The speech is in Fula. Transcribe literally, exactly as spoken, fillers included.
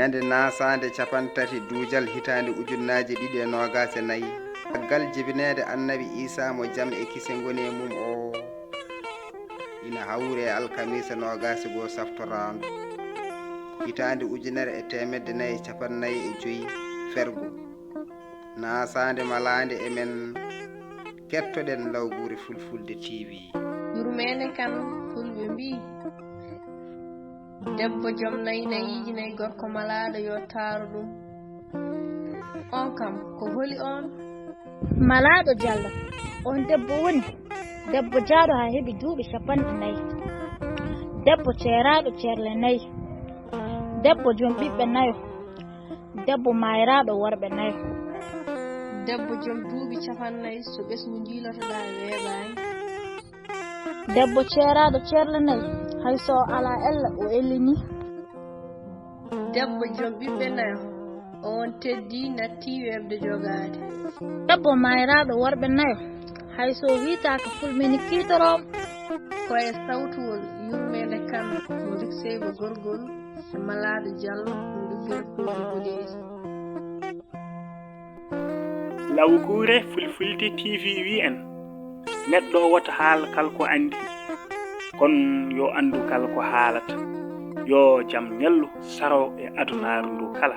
Ñande naasaande capanɗe tati duujal hitaande ujunnaaje ɗiɗi e noogaas e nayi, caggal jibineede Annabi Iisaa mo jam e kise ngoni e mum oo, ina hawri e alkamiisa noogaas e goo saftoraandu, hitaande ujunere e teemedde nayi e capanɗe nayi e joy fergo, naasaande malaande e men, kettoɗen Lawguure Fulfulde T V. Yurmeende kan, Fulɓe mbii, debbo joom nayi, nayiiji nayi, gorko malaaɗo yo taaru ɗum. On kam, ko holi on? Malaaɗo Jallo, on debbo woni debbo jaaɗo haa heɓi duuɓi capanɗe nayi. Debbo ceeraaɗo ceerle nayi. Debbo joom ɓiɓɓe nayo. Debbo maayraaɗo worɓe nayo. Debbo joom duuɓi capanɗe nayi, so ɓesngu njiilotoɗaa weeɓaani. Debbo ceeraaɗo ceerle nayi, hay so o alaa ella o ellini. Debbo joom ɓiɓɓe nayo, on teddii nattii weeɓde jogaade. Debbo maayraaɗo worɓe nayo, hay so o hiitaaka fulɓe ne kiitoroo mo. Ko e sawtuwol yurmeende kan mo Rikseyba Gorgol e Malaaɗo Jallo mo Duggere Pooli Boɗeeji. Lawguure Fulfulde T V wi en, neɗɗo woto haal kala ko anndi, kono yo anndu kala ko haalata. Yo jam ñallu saro e adunaaru ndu kala.